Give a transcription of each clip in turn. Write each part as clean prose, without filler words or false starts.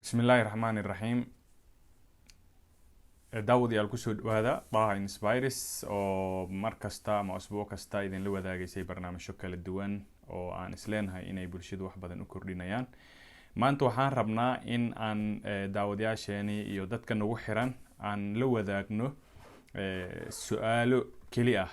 Bismillaahi raxmaani raxiim. Daawadayaal, kusoo dhawaada Daha Inspires oo mar kasta ama usbuuc kasta idinla wadaagaysay barnaamijyo kala duwan oo aan isleenahay inay bulshadu wax badan u kordhinayaan. Maanta waxaan rabnaa in aan daawadayaasheeni iyo dadka nagu xiran aan la wadaagno su-aalo keli ah,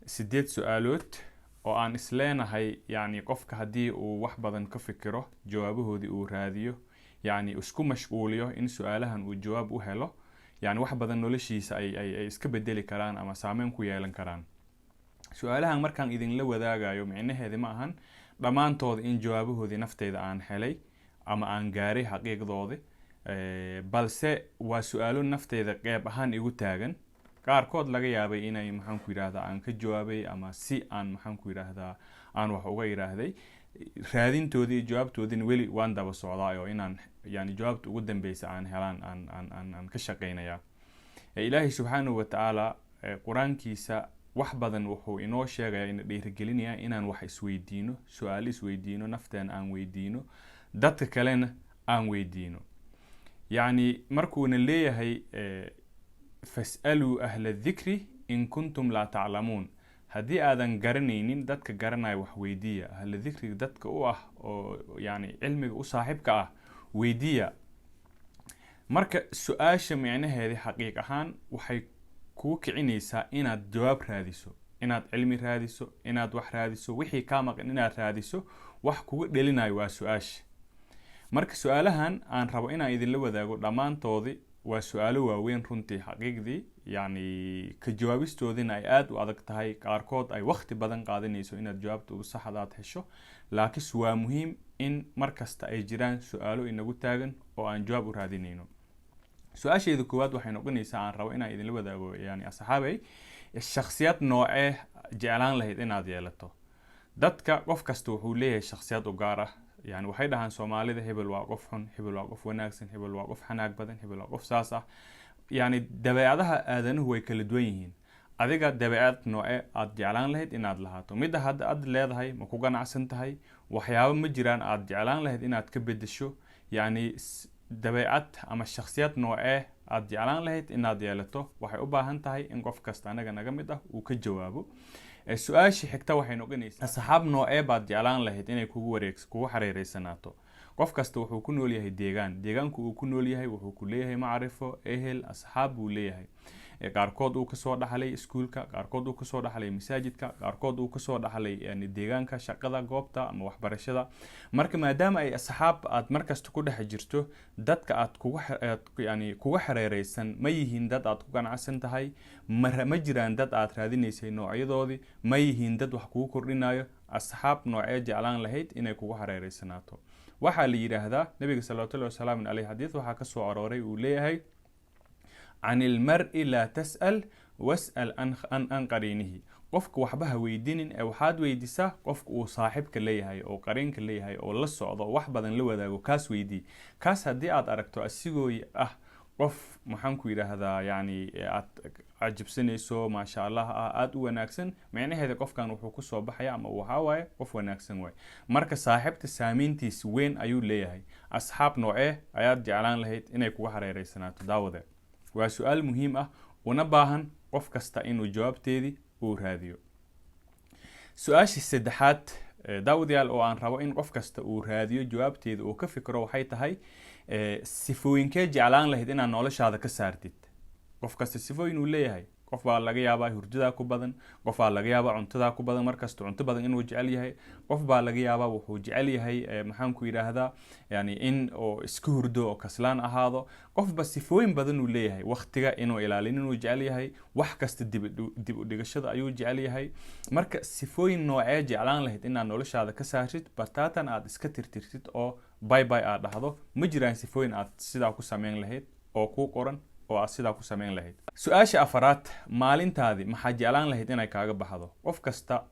8 su-aalood oo aan isleenahay, yacni, qofka haddii uu wax badan ka fikiro, jawaabahoodii uu raadiyo, yacni isku mashquuliyo in su-aalahan uu jawaab u helo, yani wax badan noloshiisa ay iska bedeli karaan ama saameyn ku yeelan karaan. Su-aalahan markaan idinla wadaagayo, micnaheedi ma ahan dhammaantooda in jawaabahoodii nafteyda aan helay ama aan gaaray xaqiiqdoodi, balse waa su-aalo nafteyda qeyb ahaan igu taagan. Qaarkood laga yaabay inay, maxaan ku yidhahdaa, aan ka jawaabay ama si aan, maxaan ku yidhaahdaa, aan wax uga yidhaahday. Raadintoodii iyo jawaabtoodina weli waan daba socdaa oo inaan, yani, jawaabta ugu dambeysa aan helaan aan ka shaqeynaya. Ilaahay subxaanahu watacaala qur-aankiisa wax badan wuxuu inoo sheegaya, ina dhiirigelinaya inaan wax isweydiino, su-aalo isweydiino, nafteena aan weydiino, dadka kalena aan weydiino. Yacni markuuna leeyahay "Fas'aluu ahla dhikri in kuntum laa taclamuun", haddii aadan garanaynin, dadka garanaya wax weydiiya, ahla dhikriga dadka u ah oo, yani, cilmiga u saaxiibka ah weydiiya. Marka su-aasha micnaheedi xaqiiq ahaan waxay kugu kicinaysaa inaad jawaab raadiso, inaad cilmi raadiso, inaad wax raadiso, wixii kaa maqan inaad raadiso. Wax kuga dhelinayo waa su-aasha. Marka su-aalahan aan rabo inaan idinla wadaago dhammaantoodi waa su-aalo waaweyn runtii, xaqiiqdii, yacni ka jawaabistoodina ay aada u adag tahay, qaarkood ay waqti badan qaadanayso inaad jawaabta ugu saxda aad hesho. Laakiinse waa muhiim in mar kasta ay jiraan su-aalo inagu taagan oo aan jawaab u raadinayno. Su-aasheeda koowaad waxay noqonaysaa, aan rabo inaan idinla wadaago, yani asxaabey, shaksiyad noocee jeclaan lahayd inaad yeelato? Dadka qof kasta wuxuu leeyahay shaksiyad u gaar ah. Yani waxay dhahaan Soomaalida, "Hebel waa qof xun, hebel waa qof wanaagsan, hebel waa qof xanaag badan, hebel waa qof saas ah." Yani dabeecadaha aadanuhu way kala duwan yihiin. Adiga dabeecad nooce aad jeclaan lahayd inaad lahaato? Midda hadda aad leedahay ma ku ganacsan tahay? Waxyaabo ma jiraan aad jeclaan lahayd inaad ka bedesho? Yacni dabeecad ama shaksiyad noocee aad jeclaan lahayd inaad yeelato? Waxay u baahan tahay in qof kasta anaga naga mid ah uu ka jawaabo. Su-aasha xigta waxay noqonaysaa, asxaab noocee baad jeclaan lahayd inay kugu wareeg kugu xareereysanaato? Qof kasta wuxuu ku nool yahay deegaan. Deegaanku uu ku nool yahay wuxuu ku leeyahay macrifo, ehel, asxaab buu leeyahay. Qaarkood uu kasoo dhaxlay iskuulka, qaarkood uu kasoo dhaxlay masaajidka, qaarkood uu kasoo dhaxlay, yani, deegaanka shaqada, goobta ama waxbarashada. Marka maadaama ay asxaab aad markasta ku dhex jirto, dadka aad kugu, yani, kuga xareereysan ma yihiin dad aad ku ganacsan tahay? Ma jiraan dad aad raadinaysay noocyadoodii? Ma yihiin dad wax kugu kordhinayo? Asxaab noocee jeclaan lahayd inay kugu xareereysanaato? Waxaa la yidhaahdaa, nabiga salawatullahi wasalaamu caleyh xadiis waxaa kasoo arooray uu leeyahay: "Can ilmar'i laa tas'al, was'al an qariinihi." Qofka waxba ha weydiinin ee waxaad weydiisaa qofka uu saaxiibka leeyahay oo qariinka leeyahay oo la socdo oo wax badan la wadaago, kaas weydii. Kaas haddii aad aragto asigoo ah qof, maxaan ku yidhaahdaa, yani aad cajibsanayso, maasha Allah ah, aada u wanaagsan, micnaheeda qofkan wuxuu kusoo baxaya ama waxaa waaye qof wanaagsan waay. Marka saaxiibta saameyntiis weyn ayuu leeyahay. Asxaab noocee ayaad jeclaan lahayd inay kuga hareereysanaato? Daawade, waa su-aal muhiim ah una baahan qof kasta inuu jawaabteedii uu raadiyo. Su-aasha saddexaad, daawadayaal, oo aan rabo in qof kasta uu raadiyo jawaabteeda uu ka fikro waxay tahay: sifooyinkee jeclaan lahayd inaad noloshaada ka saartid? Qof kasta sifooyin uu leeyahay. Qof baa laga yaabaa hurdadaa ku badan, qof baa laga yaabaa cuntadaa ku badan, markasta cunto badan inuu jecel yahay. Qof baa laga yaabaa wuxuu jecel yahay, maxaan ku yidhaahdaa, yani in oo iska hurdo oo kaslaan ahaado. Qofba sifooyin badan uu leeyahay. Waktiga inuu ilaalin inuu jecel yahay, wax kasta dib u dhigashada ayuu jecel yahay. Marka sifooyin noocee jeclaan lahayd inaad noloshaada ka saartid, bataatan aad iska tirtirtid oo bye bye aad dhahdo? Ma jiraan sifooyin aad sidaa ku sameyn lahayd oo kuu qoran oo aad sidaa ku sameyn lahayd? Su-aasha afaraad: maalintaadi maxaa jeclaan lahayd inay kaaga baxdo? Qof kasta,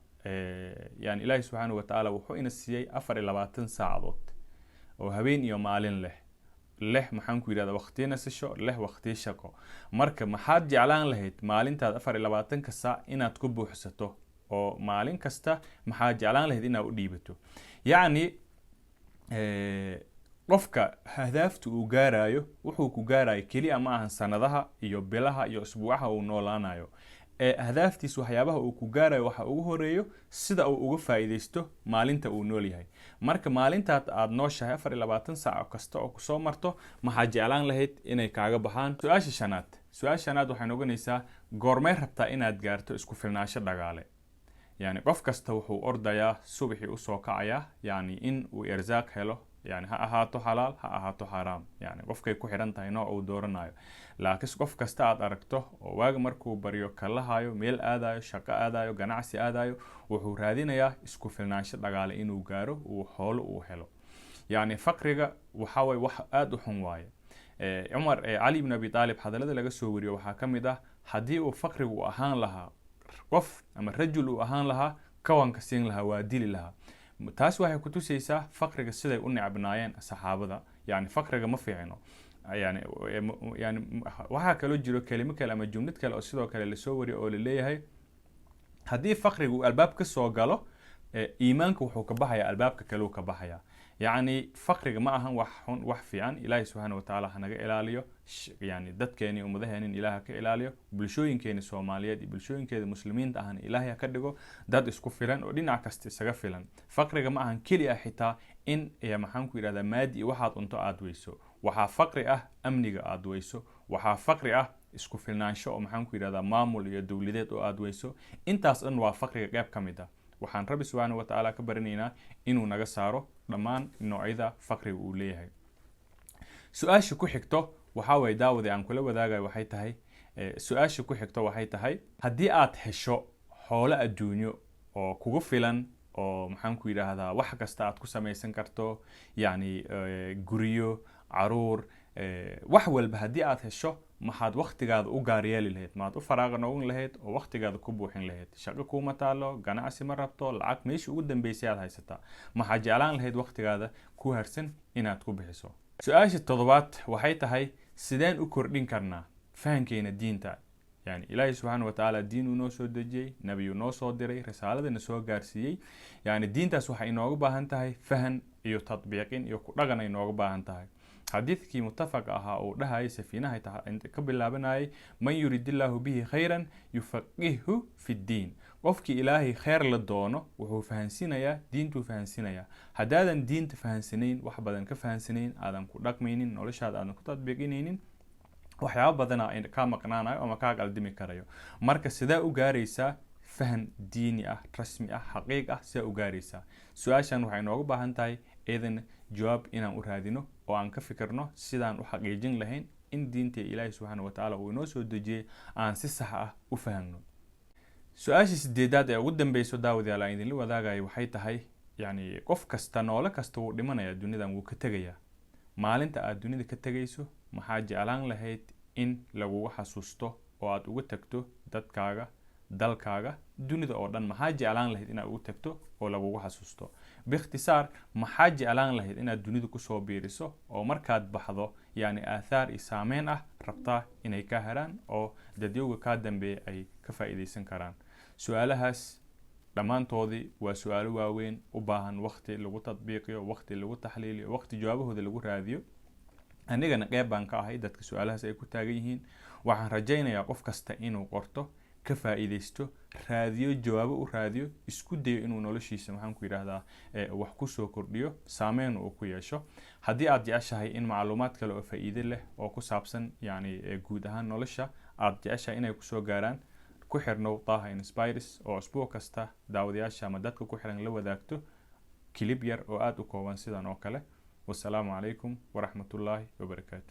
yani, Ilaahi subxaanahu watacaala wuxuu ina siiyey 24 saacadood oo habeen iyo maalin leh, maxaan ku yidhahda, waqtiyo nasasho leh, waqtiyo shaqo. Marka maxaad jeclaan lahayd maalintaad 24-ka saac inaad ku buuxsato, oo maalin kasta maxaad jeclaan lahayd inaad u dhiibato? Yacni Qofka ahdaafta uu gaarayo wuxuu ku gaarayo keliya ma ahan sanadaha iyo bilaha iyo usbuucaha uu noolaanayo, ee ahdaaftiis waxyaabaha uu ku gaarayo waxa ugu horeeyo sida uu uga faa'iidaysto maalinta uu nool yahay. Marka maalintaad aada nooshahay 24 saac kasta oo kusoo marto, maxaa jeclaan lahayd inay kaaga baxaan? Su-aasha shanaad waxay noqonaysaa: goormay rabtaa inaad gaarto isku filnaansho dhaqaale? Yani qof kasta wuxuu ordayaa, subaxii usoo kacayaa, yani in uu irsaaq helo, yani ha ahaato xalaal, ha ahaato xaaraam, yani qofkay ku xidhan tahay nooc uu dooranayo. Laakiin qof kasta aad aragto oo waaga markuu baryo kalahayo, meel aadayo, shaqo aadayo, ganacsi aadayo, wuxuu raadinayaa isku filnaansho dhaqaale inuu gaaro, uu xoolo uu helo. Yani faqriga waxa waye wax aada u xun waaye. Cumar, Cali ibn Abi Aalib hadallada laga soo wariyo waxaa ka mid ah: haddii uu faqrigu ahaan lahaa qof ama rajul uu ahaan lahaa, kawanka siin lahaa, waa dili lahaa. Taas waxay kutusaysaa faqriga siday u necbnaayeen saxaabada. Yani faqriga ma fiicino. Yani waxaa kaloo jiro kelimo kale ama jumlad kale oo sidoo kale lasoo wariyo oo laleeyahay: haddii faqriga uu albaab ka soo galo, iimaanka wuxuu ka baxaya albaabka kaleu ka baxaya. Yacni faqriga ma ahan wax xun, wax fiican. Ilaahay subxaana watacaala hanaga ilaaliyo, yani dadkeeni, ummadaheenin Ilaah ha ka ilaaliyo, bulshooyinkeeni Soomaaliyeed iyo bulshooyinkeeda Muslimiinta ahna Ilaahay ha ka dhigo dad isku filan oo dhinac kasta isaga filan. Faqriga ma ahan keli ah xitaa in, maxaan ku yidhahdaa, maadi iyo waxaad cunto aada weyso. Waxaa faqri ah amniga aada weyso, waxaa faqri ah isku filnaansho oo, maxaan ku yidhahdaa, maamul iyo dowladeed oo aada weyso. Intaas dhan waa faqriga qeyb ka mid ah. Waxaan Rabbi subxaana wa tacaala ka baranaynaa inuu naga saaro dhammaan noocyada faqriga uu leeyahay. Su-aasha ku xigto waxaa waye, daawade, aan kula wadaagayo waxay tahay, su-aasha ku xigto waxay tahay: haddii aad hesho xoolo adduunyo oo kugu filan oo, maxaan ku yidhaahdaa, wax kasta aad ku samaysan karto, yacni guryo, caruur, wax walba haddii aad hesho, maxaad waktigaada u gaar yeeli lahayd? Maad u faraaqa noqon lahayd oo waktigaada ku buuxin lahayd? Shaqo kuuma taalo, ganacsi ma rabto, lacag meeshii ugu dambeysay aad haysataa, maxaad jeclaan lahayd waktigaada ku harsan inaad ku bixiso? Su-aasha toddobaad waxay tahay: sideen u kordhin karnaa fahankeena diinta? Yani Ilaahay subxaana wa tacaala diin uu noo soo dejiyey, nebiyuu noo soo diray, risaaladana soo gaarsiiyey. Yani diintaas waxay inooga baahan tahay fahan iyo tadbiiqin iyo ku dhaqan ay inooga baahan tahay. Xadiidkii muttafaqa ahaa uu dhahayay, safiinaha ka bilaabanayay: "Man yurid illaahu bihi khayran yufaqihhu fi ddiin." Qofkii Ilaahay khayr la doono wuxuu fahansinayaa diintuu fahansinayaa. Haddaadan diinta fahansanayn, wax badan ka fahansanayn, aadan ku dhaqmaynin, noloshaada aadan ku tadbiiqinaynin, waxyaaba badana kaa maqnaanayo ama kaa qaldimi karayo. Marka sidee u gaaraysaa fahan diini ah, rasmi ah, xaqiiq ah? Sidee u gaaraysaa? Su-aashan waxay nooga baahan tahay idan jawaab inaan u raadino oo aan ka fikirno sidaan u xaqiijin lahayn in diinta Ilaahi subxaana wa tacaala uu inoo soo dejiyey aan si sax ah u fahamno. Su-aasha sideedaad ee ugu dambeyso, daawadayaal, aan idinla wadaagayo waxay tahay: yani qof kasta, noole kasta wuu dhimanaya, dunidan wuu ka tegayaa. Maalinta aad dunida ka tegayso, maxaa jeclaan lahayd in lagugu xasuusto oo aad uga tagto dadkaaga, dalkaaga, dunida oo dhan? Maxaa jeclaan lahayd inaad ugu tagto oo lagugu xasuusto? Biikhtisaar, maxaa jeclaan lahayd inaad dunida kusoo biiriso oo markaad baxdo, yani aathaar iyo saameyn ah rabtaa inay ka haraan oo dadyowga kaa dambeeya ay ka faa'iidaysan karaan? Su-aalahaas dhammaantoodii waa su-aalo waaweyn, u baahan waqti lagu tadbiiqiyo, waqti lagu taxliiliyo, waqti jawaabahooda lagu raadiyo. Anigana qeyb baan ka ahay dadka su-aalahaas ay ku taagan yihiin. Waxaan rajaynayaa qof kasta inuu qorto, ka faa'iidaysto, raadiyo, jawaabo u raadiyo, isku dayo inuu noloshiisa, maxaan ku yidhaahdaa, wax kusoo kordhiyo, saameyn uu ku yeesho. Haddii aad jeceshahay in macluumaad kale oo faa'iide leh oo ku saabsan yani guud ahaan nolosha aad jeceshahay inay kusoo gaaraan, ku xirnow Taha Inspires oo usbuuc kasta daawadayaasha ama dadka ku xiran la wadaagto clip yar oo aada u kooban sidan oo kale. Wasalaamu calaykum waraxmatullaahi wabarakaatu.